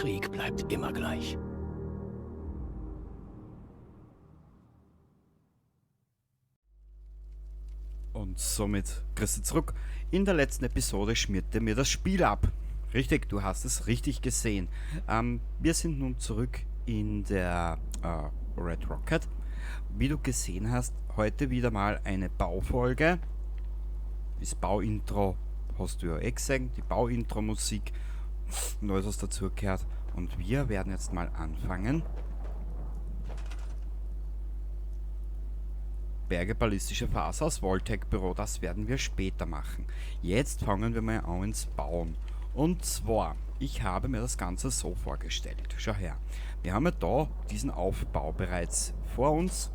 Krieg bleibt immer gleich. Und somit grüß dich zurück. In der letzten Episode schmierte mir das Spiel ab. Richtig, du hast es richtig gesehen. Wir sind nun zurück in der Red Rocket. Wie du gesehen hast, heute wieder mal eine Baufolge. Das Bauintro hast du ja eh gesehen, die Bauintro-Musik und alles, was dazu gehört. Und wir werden jetzt mal anfangen. Berge ballistische Faser aus Vault-Tec Büro, das werden wir später machen. Jetzt fangen wir mal an ins Bauen. Und zwar, ich habe mir das Ganze so vorgestellt. Schau her, wir haben ja da diesen Aufbau bereits vor uns.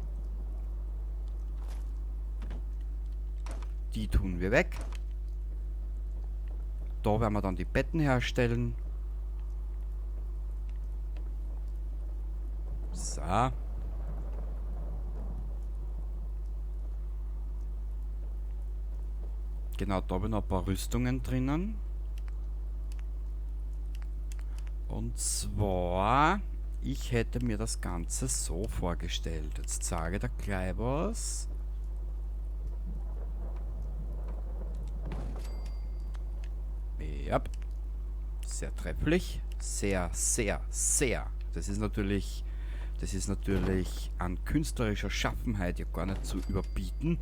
Die tun wir weg. Da werden wir dann die Betten herstellen. So. Genau, da habe ich noch ein paar Rüstungen drinnen. Und zwar, ich hätte mir das Ganze so vorgestellt. Jetzt zeige ich dir gleich was. Ja, sehr trefflich. Sehr, sehr, sehr. Das ist natürlich an künstlerischer Schaffenheit ja gar nicht zu überbieten.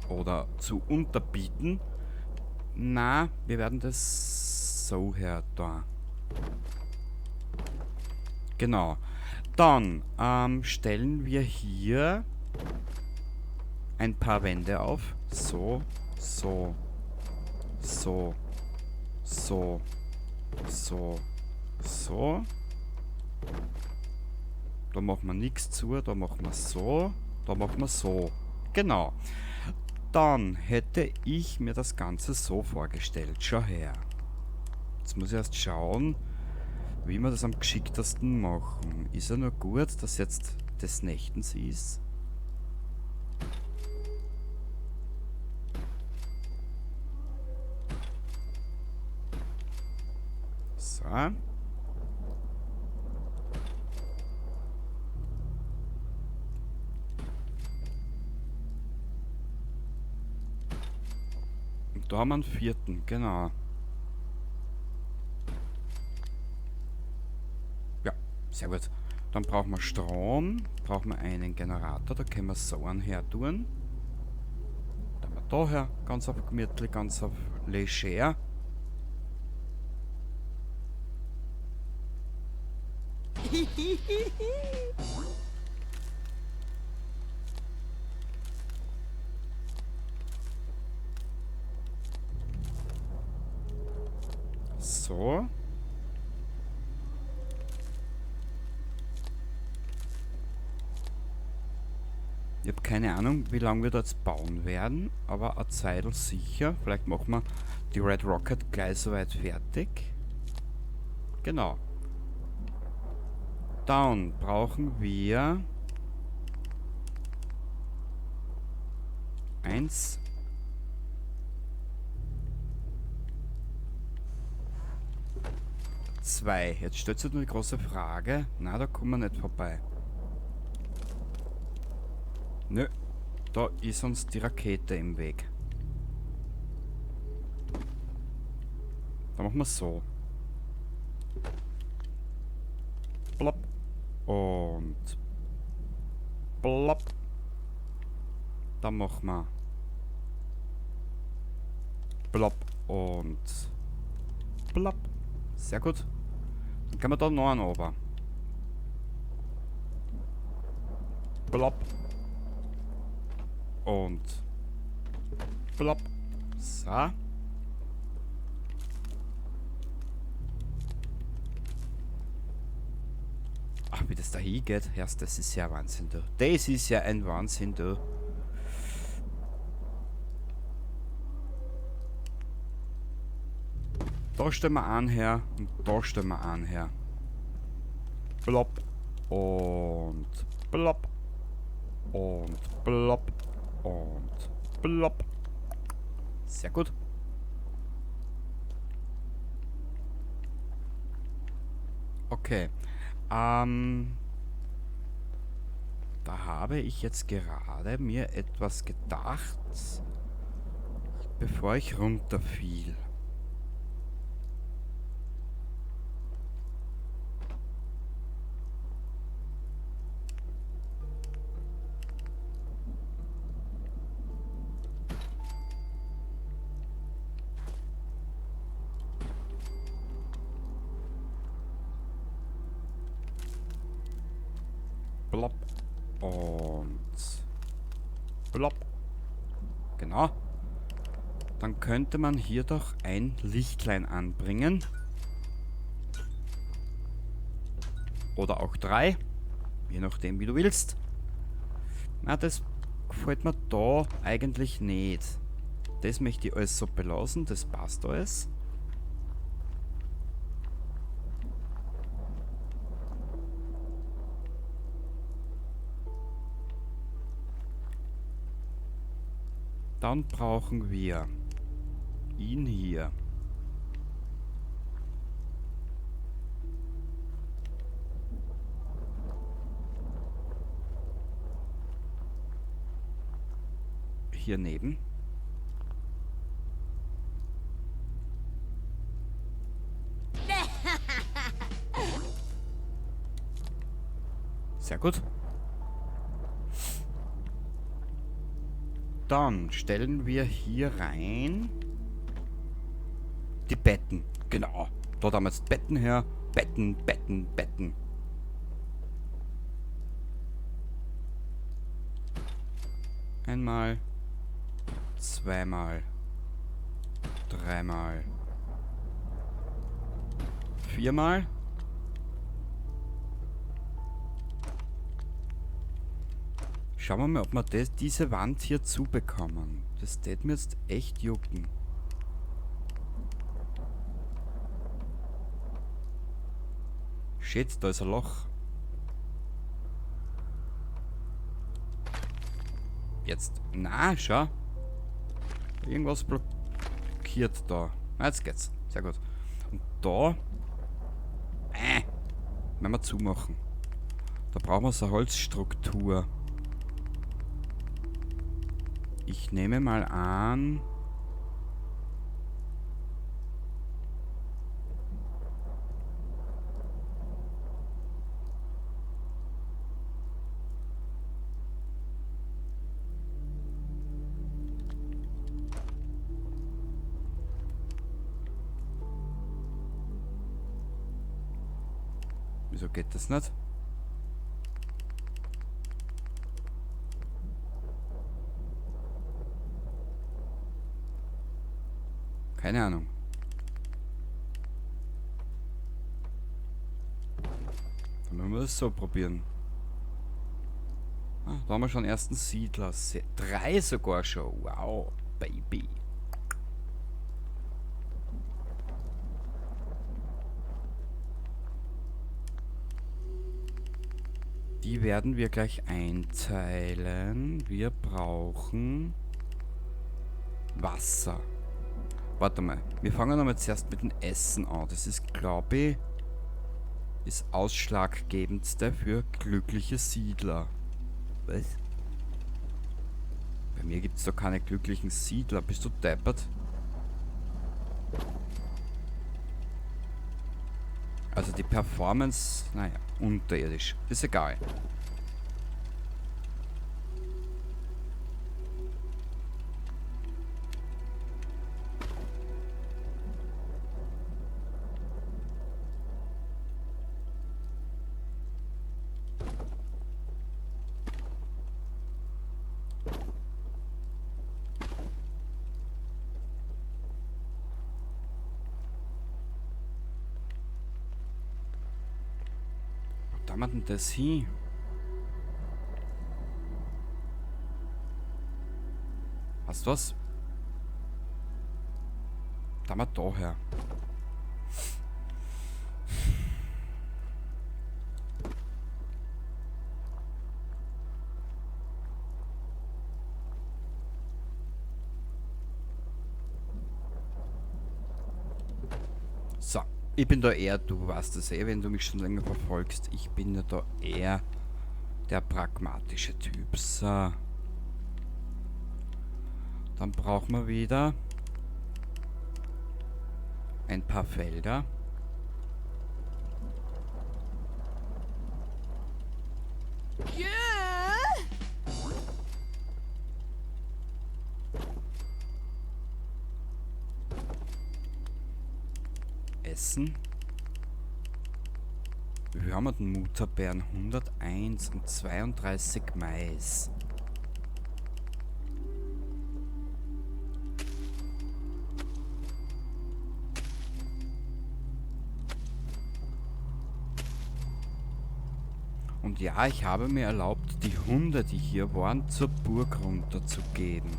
Oder zu unterbieten. Na, wir werden das so her da. Genau. Dann stellen wir hier ein paar Wände auf. So, so, so, so, so, so. Da machen wir nix zu, da machen wir so, da machen wir so. Genau. Dann hätte ich mir das Ganze so vorgestellt. Schau her. Jetzt muss ich erst schauen, wie wir das am geschicktesten machen. Ist ja nur gut, dass jetzt des Nächtens ist. So. Und da haben wir einen vierten, genau. Ja, sehr gut. Dann brauchen wir Strom, brauchen wir einen Generator, da können wir so einen her tun. Dann haben wir da her, ganz auf gemütlich, ganz auf leger. So. Ich hab keine Ahnung, wie lange wir da jetzt bauen werden, aber eine Zeitl sicher. Vielleicht machen wir die Red Rocket gleich soweit fertig. Genau. Dann brauchen wir 1, 2. Jetzt stellt sich nur die große Frage. Na, da kommen wir nicht vorbei. Nö, da ist uns die Rakete im Weg. Da machen wir so. Plopp. Und plopp. Dann machen wir plopp und plopp. Sehr gut. Dann können wir da noch einen runter. Plopp. Und plopp. So. Ach, wie das da hingeht. Erst, das ist ja Wahnsinn, du. Das ist ja ein Wahnsinn, du. Da stellen wir einen her und da stellen wir einen her. Plopp und plopp und plopp und plopp. Sehr gut. Okay. Da habe ich jetzt gerade mir etwas gedacht, bevor ich runterfiel. Blopp und blopp. Genau. Dann könnte man hier doch ein Lichtlein anbringen. Oder auch 3. Je nachdem, wie du willst. Na, das gefällt mir da eigentlich nicht. Das möchte ich alles so belassen. Das passt alles. Dann brauchen wir ihn hier. Hier neben. Sehr gut. Dann stellen wir hier rein die Betten. Genau. Dort haben wir jetzt Betten her. Betten, Betten, Betten. Einmal, zweimal, dreimal, viermal. Schauen wir mal, ob wir diese Wand hier zubekommen. Das tät mir jetzt echt jucken. Shit, da ist ein Loch. Jetzt. Na, schau. Irgendwas blockiert da. Na, jetzt geht's. Sehr gut. Und da... Werden wir zumachen. Da brauchen wir so eine Holzstruktur. Ich nehme mal an... Wieso geht das nicht? Keine Ahnung. Dann müssen wir das so probieren. Ah, da haben wir schon ersten Siedler. 3 sogar schon. Wow, Baby. Die werden wir gleich einteilen. Wir brauchen Wasser. Warte mal, wir fangen einmal zuerst mit dem Essen an. Das ist, glaub ich, das Ausschlaggebendste für glückliche Siedler. Was? Bei mir gibt's doch keine glücklichen Siedler. Bist du deppert? Also die Performance, naja, unterirdisch. Ist egal. Da haben wir denn das hin? Hast du was? Da haben wir da her. So. Ich bin da eher, du weißt das eh, wenn du mich schon länger verfolgst, ich bin ja da eher der pragmatische Typ. So. Dann brauchen wir wieder ein paar Felder. Essen. Wie viel haben wir denn Mutterbeeren? 101 und 32 Mais. Und ja, ich habe mir erlaubt, die Hunde, die hier waren, zur Burg runterzugeben.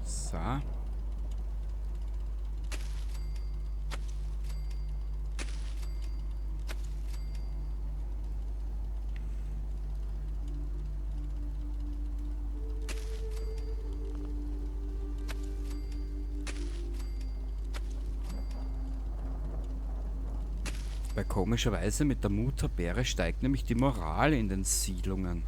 So. Weil komischerweise mit der Mutterbeere steigt nämlich die Moral in den Siedlungen.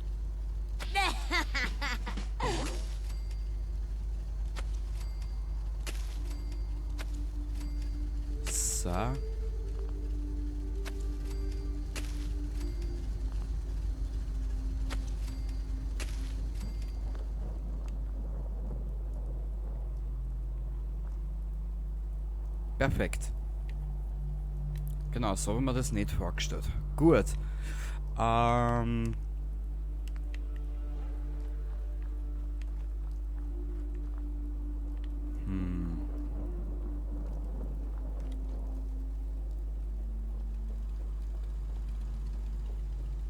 So. Perfekt. Genau, so haben wir das nicht vorgestellt. Gut.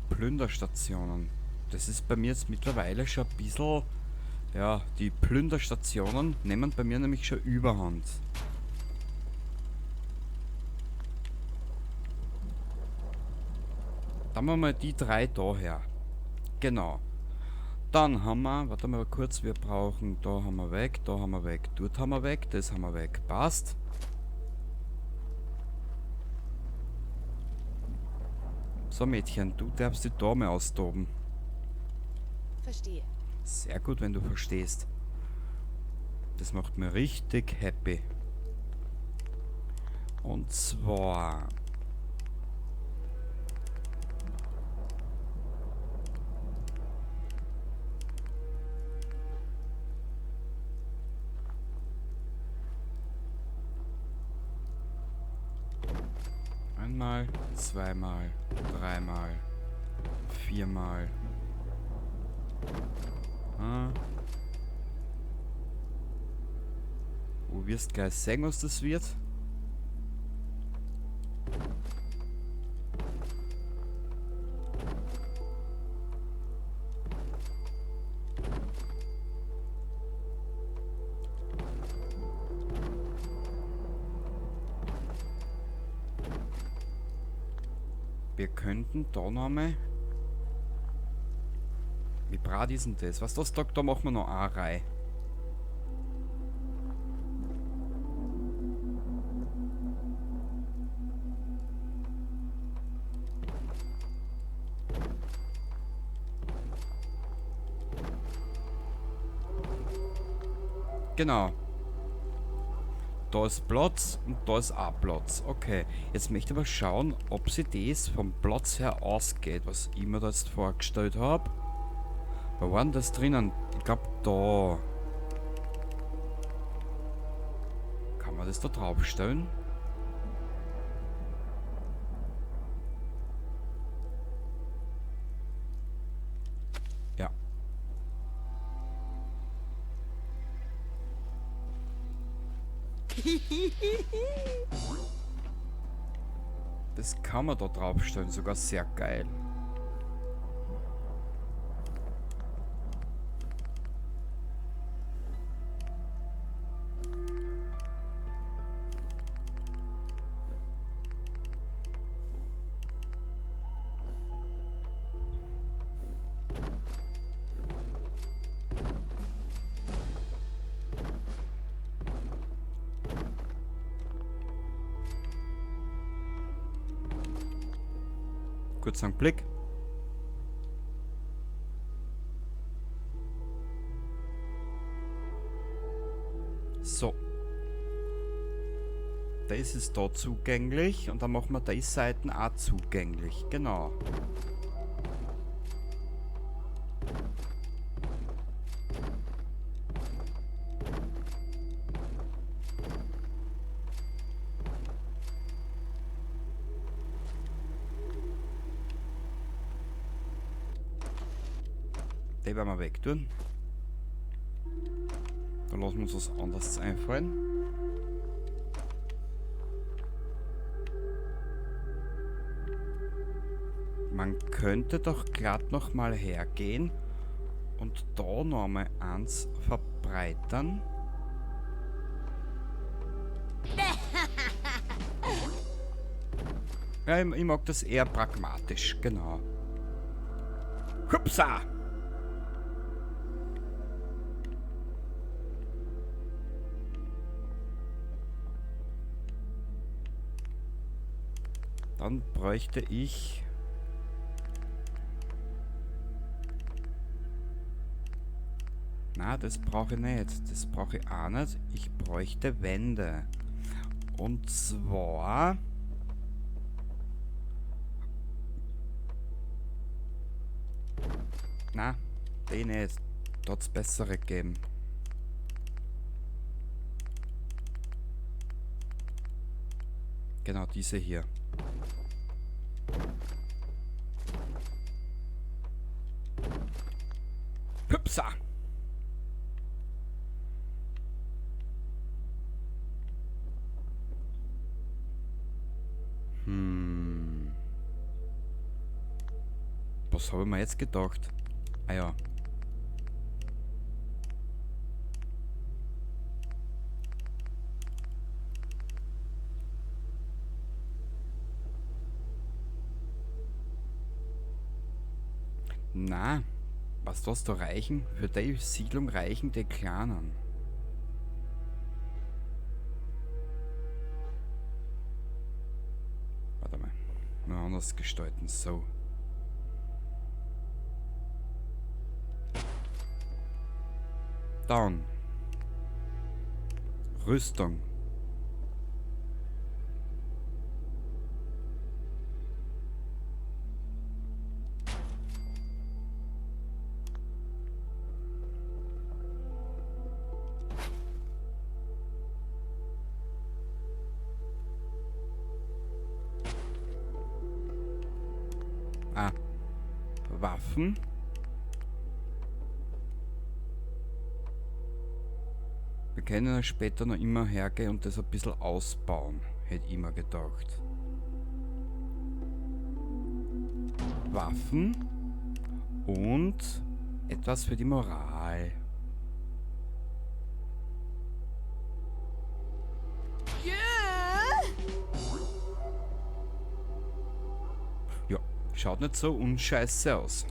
Plünderstationen. Das ist bei mir jetzt mittlerweile schon ein bisschen... Ja, die Plünderstationen nehmen bei mir nämlich schon Überhand. Dann haben wir mal die drei da her. Genau. Dann haben wir, warte mal kurz, wir brauchen, da haben wir weg, da haben wir weg, dort haben wir weg, das haben wir weg. Passt. So Mädchen, du darfst die Dame austoben. Verstehe. Sehr gut, wenn du verstehst. Das macht mir richtig happy. Und zwar... Einmal, zweimal, dreimal, viermal. Ah. Du wirst gleich sehen, was das wird. Wir könnten da nochmal... Wie brat ist denn das? Was das da, da machen wir noch eine Reihe. Genau. Da ist Platz und da ist auch Platz. Okay, jetzt möchte ich aber schauen, ob sich das vom Platz her ausgeht, was ich mir da jetzt vorgestellt hab. Wo war denn das drinnen? Ich glaub, da. Kann man das da draufstellen? Ja. Das kann man da draufstellen, sogar sehr geil. Kurz einen Blick. So. Das ist da zugänglich und dann machen wir die Seiten auch zugänglich. Genau. Die werden wir wegtun. Da lassen wir uns was anderes einfallen. Man könnte doch glatt nochmal hergehen und da nochmal eins verbreitern. Ja, ich mag das eher pragmatisch, genau. Hupsa! Dann bräuchte ich... Na, das brauche ich nicht. Das brauche ich auch nicht. Ich bräuchte Wände. Und zwar... Na, den nicht. Da hat's bessere gegeben. Genau, diese hier. Hupsa! Was habe ich mir jetzt gedacht? Ah ja. Na, was das da reichen? Für die Siedlung reichen die Kleinen. Warte mal. Mal anders gestalten. So. Down. Rüstung. Ah. Waffen. Wir können ja später noch immer hergehen und das ein bisschen ausbauen, hätte ich mir gedacht. Waffen und etwas für die Moral. Ja, schaut nicht so unscheiße aus.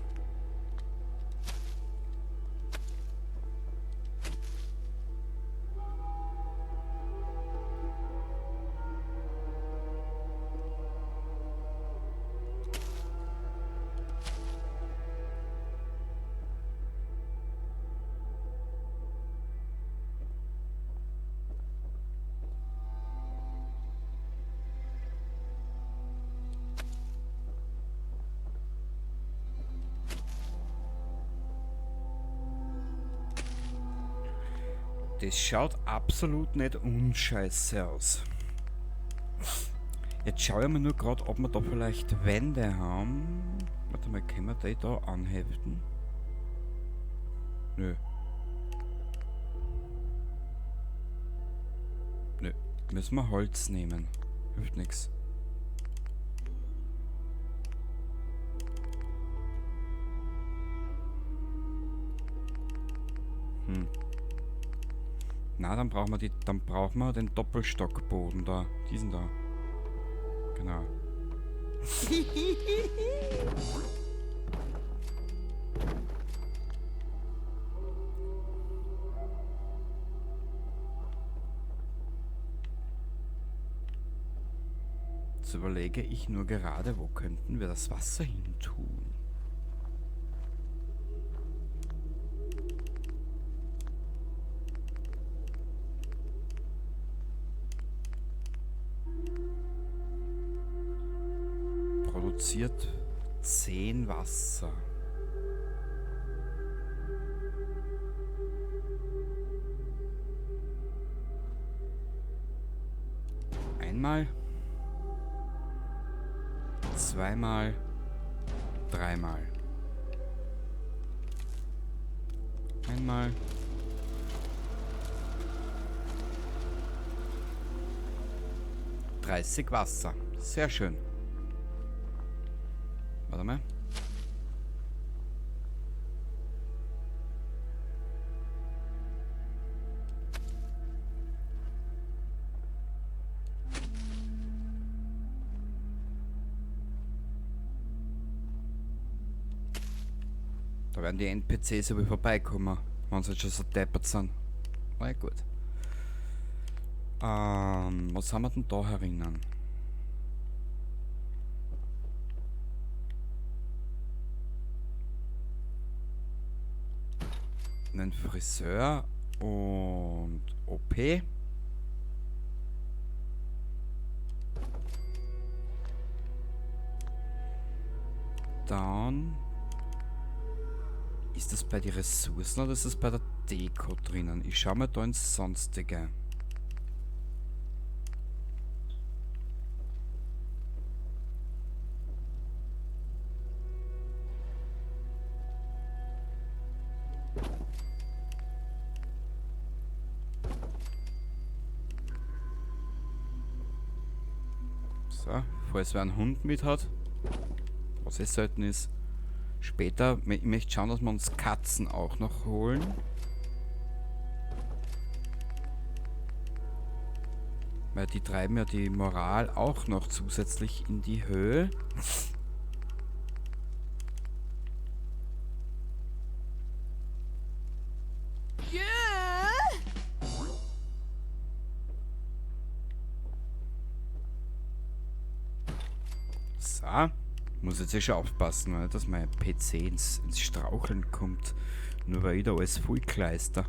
Das schaut absolut nicht unscheiße aus. Jetzt schaue ich mir nur grad, ob wir da vielleicht Wände haben. Warte mal, können wir die da anheften? Nö. Nö. Müssen wir Holz nehmen. Hilft nix. Na, dann brauchen wir die, dann brauchen wir den Doppelstockboden da. Diesen da. Genau. Jetzt überlege ich nur gerade, wo könnten wir das Wasser hin tun? Produziert 10 Wasser. Einmal, zweimal, dreimal. Einmal. 30 Wasser. Sehr schön. Warte mal. Da werden die NPCs aber vorbeikommen, wenn sie jetzt schon so deppert sind. Na ja, gut. Was haben wir denn da herinnen? Einen Friseur und OP. Dann ist das bei den Ressourcen oder ist das bei der Deko drinnen? Ich schau mal da ins Sonstige. So, falls wer einen Hund mit hat, was eh selten ist. Später, ich möchte schauen, dass wir uns Katzen auch noch holen. Weil die treiben ja die Moral auch noch zusätzlich in die Höhe. So. Muss jetzt eh schon aufpassen, ne, dass mein PC ins Straucheln kommt. Nur weil ich da alles vollkleister.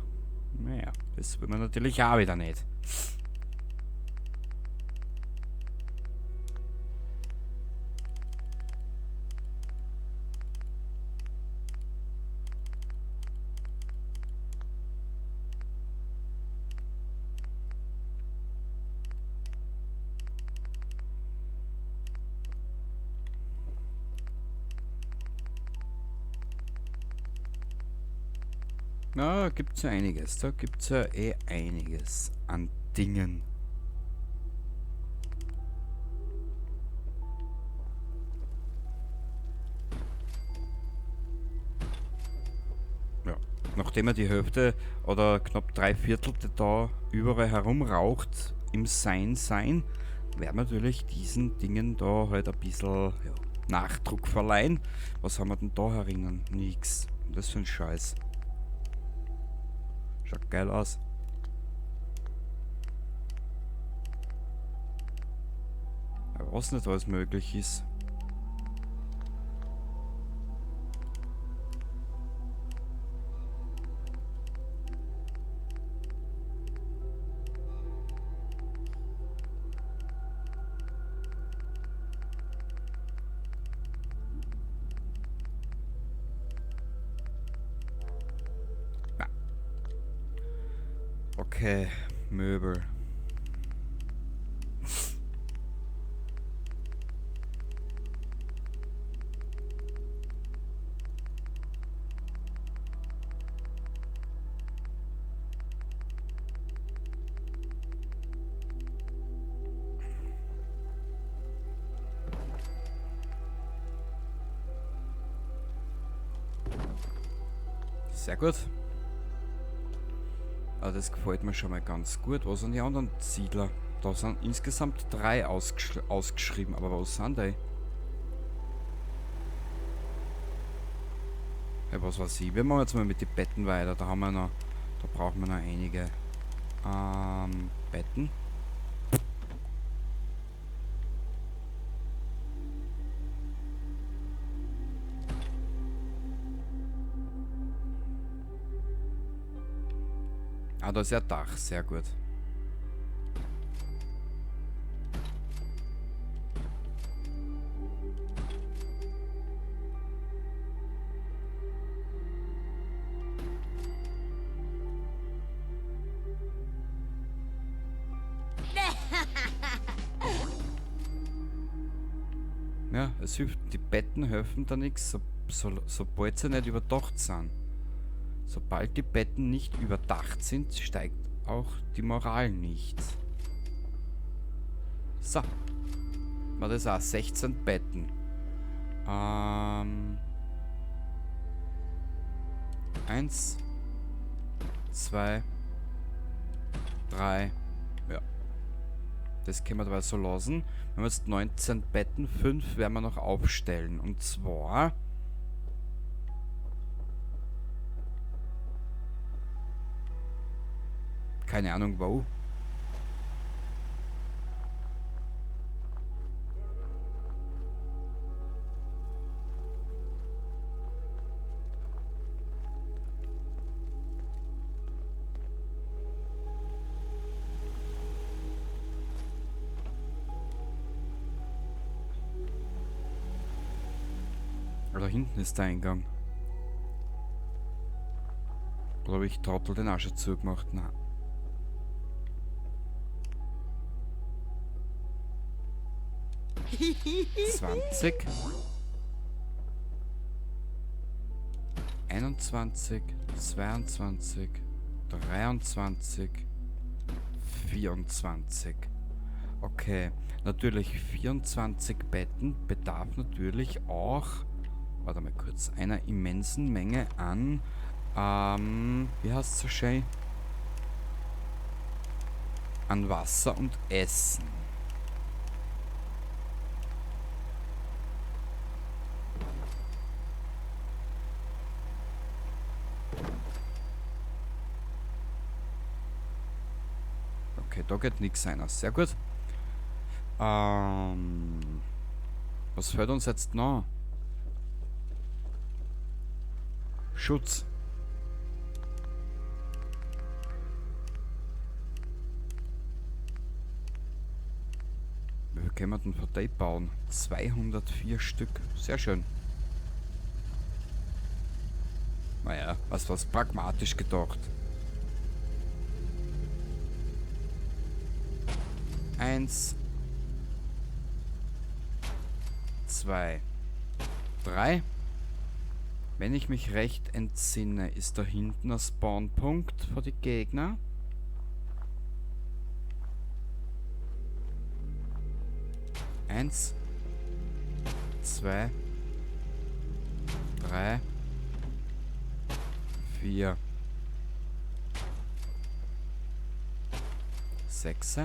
Naja, das will man natürlich auch wieder nicht. Na, da gibt's ja einiges. Da gibt's ja eh einiges an Dingen. Ja, nachdem er die Hälfte oder knapp 3/4 da überall herumraucht im Sein-Sein, werden wir natürlich diesen Dingen da halt ein bisschen, ja, Nachdruck verleihen. Was haben wir denn da herinnen? Nix. Das für ein Scheiß. Schaut geil aus. Ja, was nicht alles möglich ist. Okay, Möbel. Sehr gut. Ah, das gefällt mir schon mal ganz gut. Was sind die anderen Siedler? Da sind insgesamt 3 ausgeschrieben, aber was sind die? Ja, was weiß ich. Wir machen jetzt mal mit den Betten weiter. Da haben wir noch, da brauchen wir noch einige Betten. Ah, da ist ja Dach. Sehr gut. Ja, es hilft. Die Betten helfen da nichts, sobald sie nicht überdacht sind. Sobald die Betten nicht überdacht sind, steigt auch die Moral nicht. So. War das auch 16 Betten. 1, 2, 3. Ja. Das können wir dabei so lassen. Wir haben jetzt 19 Betten, 5 werden wir noch aufstellen. Und zwar... Keine Ahnung wo. Da hinten ist der Eingang. Oder habe ich Trottel den auch schon zugemacht? Nein. 20. 21, 22, 23, 24. Okay, natürlich 24 Betten bedarf natürlich auch, warte mal kurz, einer immensen Menge an, wie heißt es so schön? An Wasser und Essen. Okay, da geht nix rein. Sehr gut. Was fehlt uns jetzt noch? Schutz. Wie viel können wir denn von die bauen? 204 Stück. Sehr schön. Naja, was pragmatisch gedacht. 1, 2, 3. Wenn ich mich recht entsinne, ist da hinten ein Spawnpunkt für die Gegner. 1, 2, 3, 4, 6.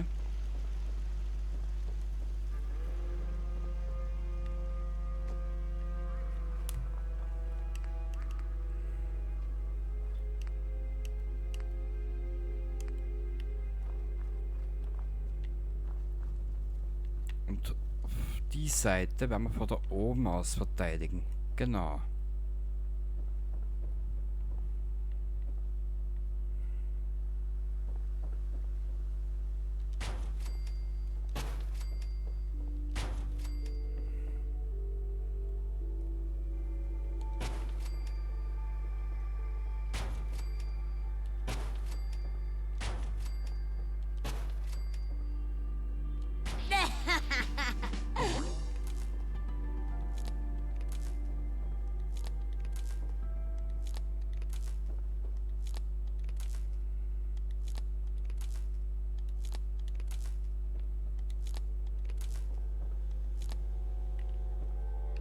Und die Seite werden wir von da oben aus verteidigen. Genau.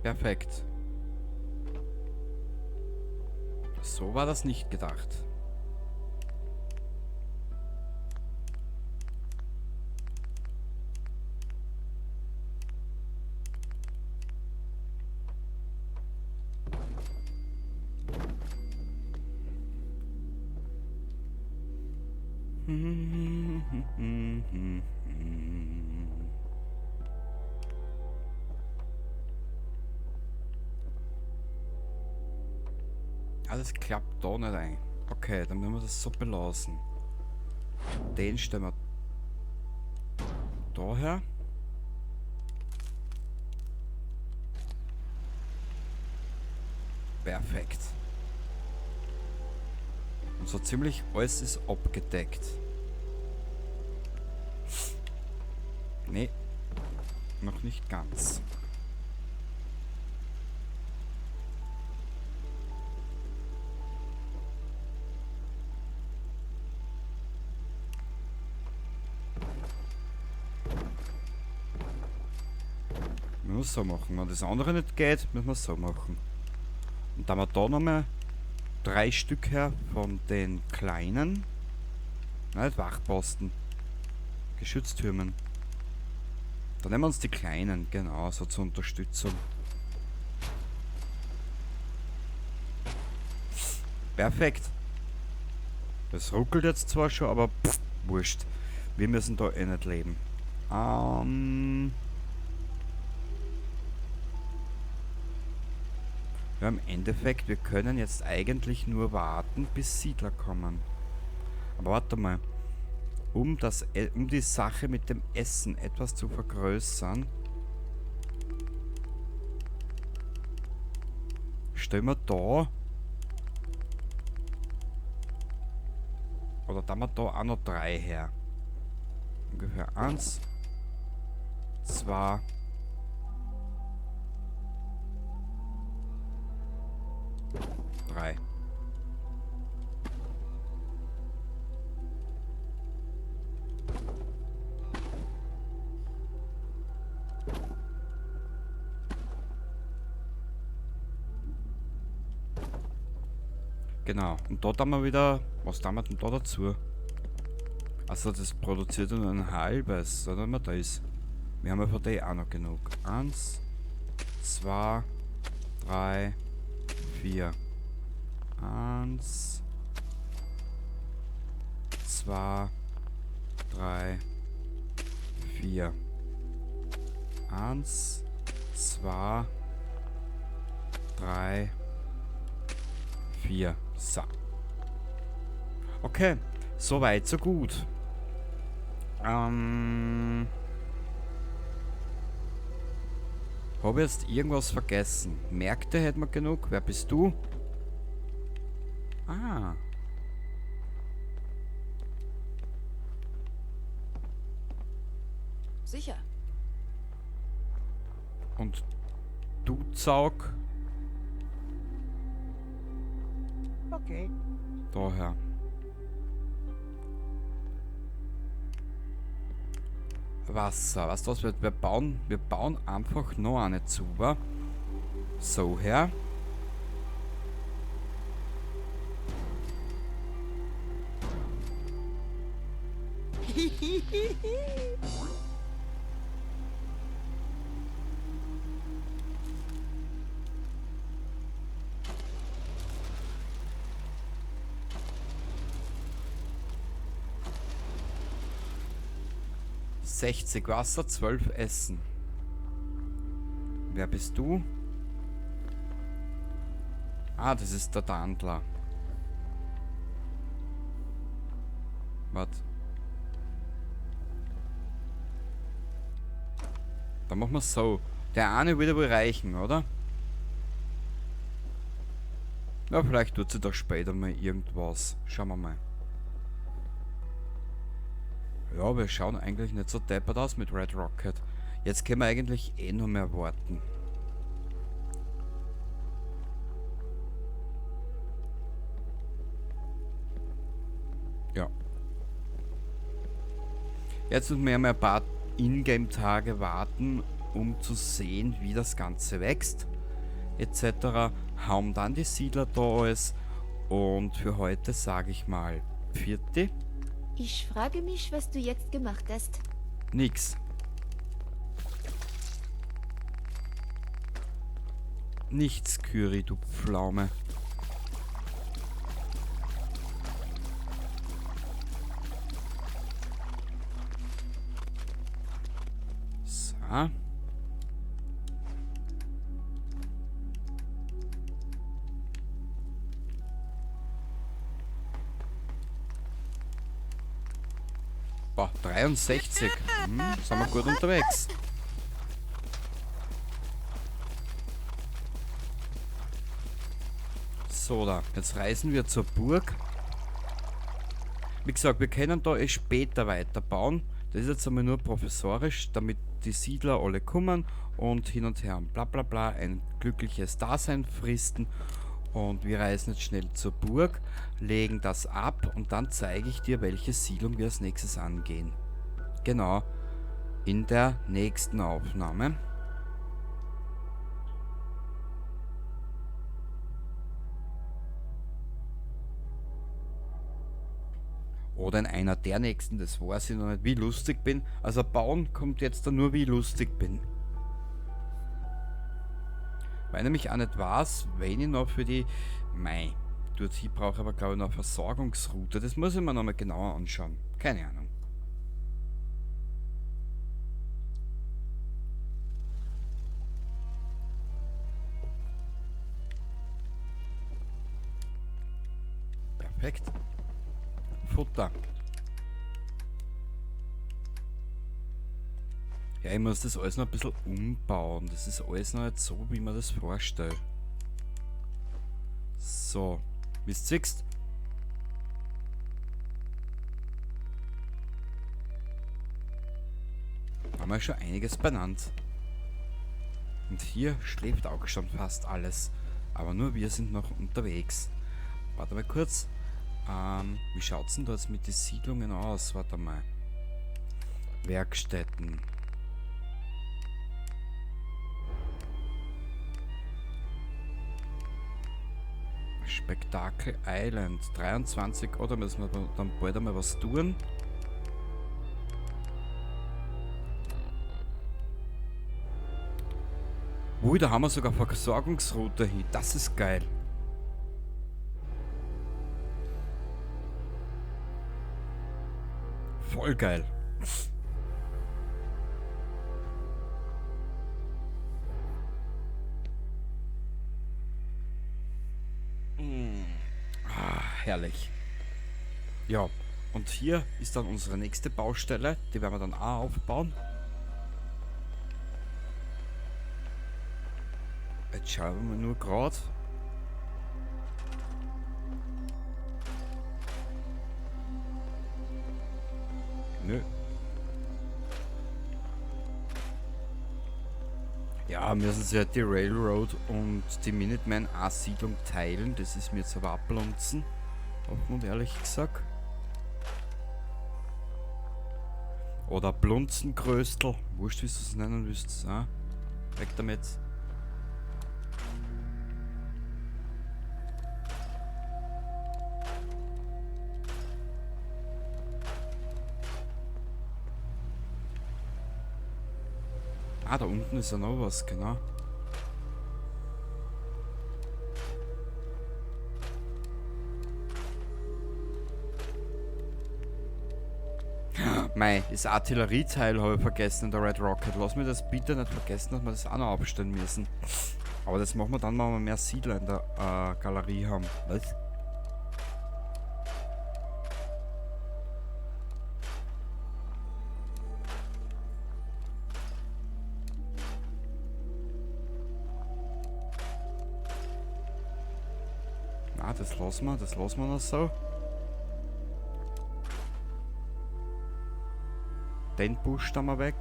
Perfekt. So war das nicht gedacht. Alles klappt da nicht ein. Okay, dann müssen wir das so belassen. Den stellen wir daher. Perfekt. Und so ziemlich alles ist abgedeckt. Nee, noch nicht ganz. Wir müssen so machen. Wenn das andere nicht geht, müssen wir es so machen. Und dann haben wir da nochmal 3 Stück her von den kleinen. Nicht Wachposten. Geschütztürmen. Dann nehmen wir uns die kleinen, genau, so zur Unterstützung. Perfekt. Das ruckelt jetzt zwar schon, aber pff, wurscht. Wir müssen da eh nicht leben. Ja, im Endeffekt, wir können jetzt eigentlich nur warten, bis Siedler kommen. Aber warte mal. Um die Sache mit dem Essen etwas zu vergrößern, stellen wir da... Oder da haben wir da auch noch 3 her. Ungefähr 1, 2, 3. Genau, und dort haben wir wieder, was tun wir denn da dazu? Also das produziert nur ein halbes, oder immer das. Wir haben ja von der auch noch genug. 1, 2, 3, 4. 1, 2, 3, 4. 1, 2, 3, 4. So. Okay, soweit, so gut. Hab ich jetzt irgendwas vergessen? Märkte hätten wir genug. Wer bist du? Ah. Sicher. Und du, Zaug? Okay. Daher. Wasser. Weißt du was? Wir bauen einfach noch eine zu, wa? So her. 60 Wasser, 12 Essen. Wer bist du? Ah, das ist der Dandler. Warte. Dann machen wir so. Der eine würde wohl reichen, oder? Ja, vielleicht tut sie da später mal irgendwas. Schauen wir mal. Ja, wir schauen eigentlich nicht so deppert aus mit Red Rocket. Jetzt können wir eigentlich eh nur mehr warten. Ja. Jetzt müssen wir ja mal ein paar Ingame-Tage warten, um zu sehen, wie das Ganze wächst, et cetera. Hauen dann die Siedler da alles. Und für heute sage ich mal Pfiat. Ich frage mich, was du jetzt gemacht hast. Nix. Nichts, Kyrie, du Pflaume. So. Boah, 63. Sind wir gut unterwegs. So, da. Jetzt reisen wir zur Burg. Wie gesagt, wir können da eh später weiterbauen. Das ist jetzt einmal nur provisorisch, damit die Siedler alle kommen und hin und her und bla bla bla ein glückliches Dasein fristen. Und wir reisen jetzt schnell zur Burg, legen das ab und dann zeige ich dir, welche Siedlung wir als nächstes angehen. Genau, in der nächsten Aufnahme. Oder in einer der nächsten, das weiß ich noch nicht, wie lustig bin. Also bauen kommt jetzt dann nur, wie ich lustig bin. Weil ich nämlich auch nicht weiß, wenn ich noch für die... Mei, dort hier brauche ich aber glaube ich noch eine Versorgungsroute. Das muss ich mir nochmal genauer anschauen. Keine Ahnung. Perfekt. Futter. Ja, ich muss das alles noch ein bisschen umbauen. Das ist alles noch nicht so, wie man das vorstellt. So, wie du siehst. Haben wir schon einiges benannt. Und hier schläft auch schon fast alles. Aber nur wir sind noch unterwegs. Warte mal kurz. Wie schaut's denn da jetzt mit den Siedlungen aus? Warte mal. Werkstätten. Spektakel Island. 23, oder müssen wir dann bald einmal was tun? Ui, da haben wir sogar Versorgungsroute hin. Das ist geil. Voll geil. Ah, herrlich. Ja, und hier ist dann unsere nächste Baustelle. Die werden wir dann auch aufbauen. Jetzt schauen wir nur grad. Nö. Ja, müssen sie halt die Railroad und die Minuteman A-Siedlung teilen. Das ist mir jetzt aber abblunzen. Offen und ehrlich gesagt. Oder Blunzengröstel. Wurscht, wie du es nennen willst. Ja? Weg damit. Ah, da unten ist ja noch was, genau. Mei, das Artillerieteil habe ich vergessen in der Red Rocket. Lass mir das bitte nicht vergessen, dass wir das auch noch abstellen müssen. Aber das machen wir dann, wenn wir mehr Siedler in der Galerie haben. Was? Na, das lassen wir noch so. Den Busch da mal weg.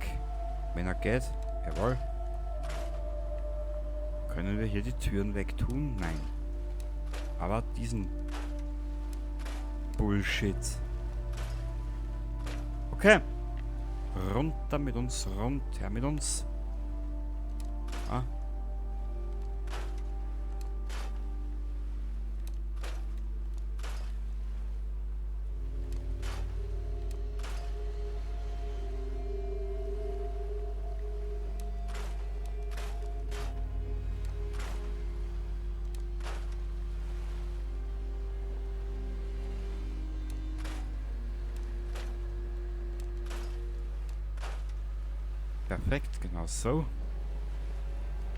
Wenn er geht. Jawohl. Können wir hier die Türen wegtun? Nein. Aber diesen Bullshit. Okay. Runter mit uns, runter mit uns. Ah. Perfekt, genau so.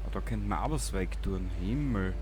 Aber da könnte man auch was wegtun. Himmel.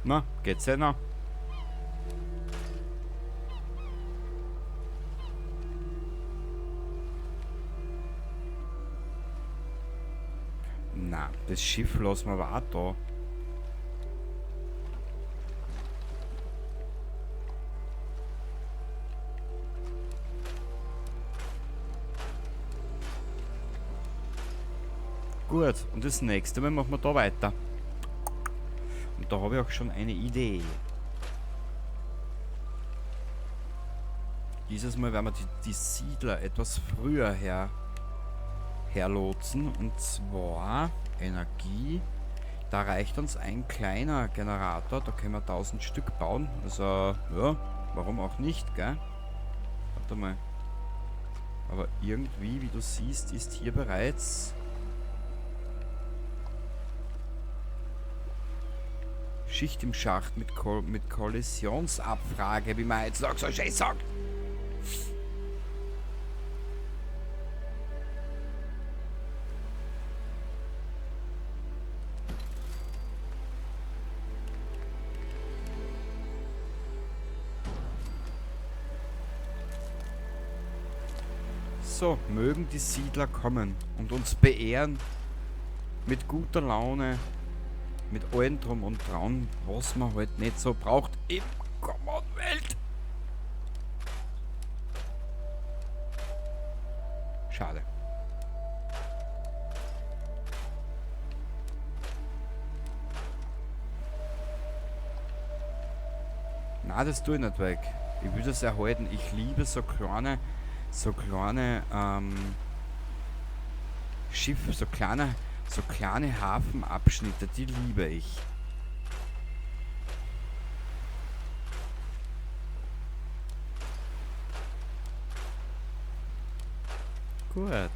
Na, geht's ja noch? Na, das Schiff lassen wir aber auch da. Gut, und das nächste Mal machen wir da weiter. Und da habe ich auch schon eine Idee. Dieses Mal werden wir die Siedler etwas früher herlotsen. Und zwar Energie. Da reicht uns ein kleiner Generator. Da können wir 1000 Stück bauen. Also, ja, warum auch nicht, gell? Warte mal. Aber irgendwie, wie du siehst, ist hier bereits Schicht im Schacht mit Kollisionsabfrage, wie man jetzt noch so schön sagt. So, mögen die Siedler kommen und uns beehren mit guter Laune, mit allem Drum und Dran, was man halt nicht so braucht im Commonwealth. Schade. Na, das tue ich nicht weg. Ich will das erhalten. Ich liebe so kleine Schiffe, so kleine Hafenabschnitte, die liebe ich. Gut.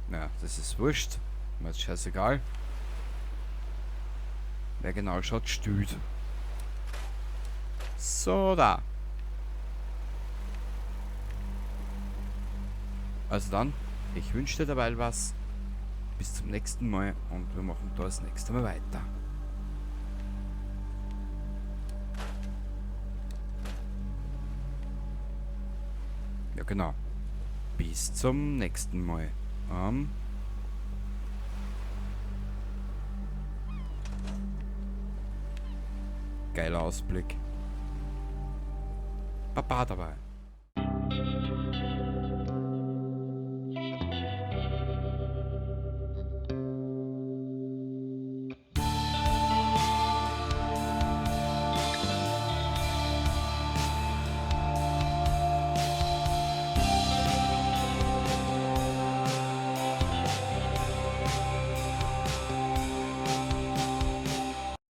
Na, das ist wurscht. Mir ist scheißegal. Wer genau schaut, stüt. So, da. Also dann, ich wünsche dir dabei was. Bis zum nächsten Mal und wir machen da das nächste Mal weiter. Ja, genau. Bis zum nächsten Mal. Geiler Ausblick. Baba dabei.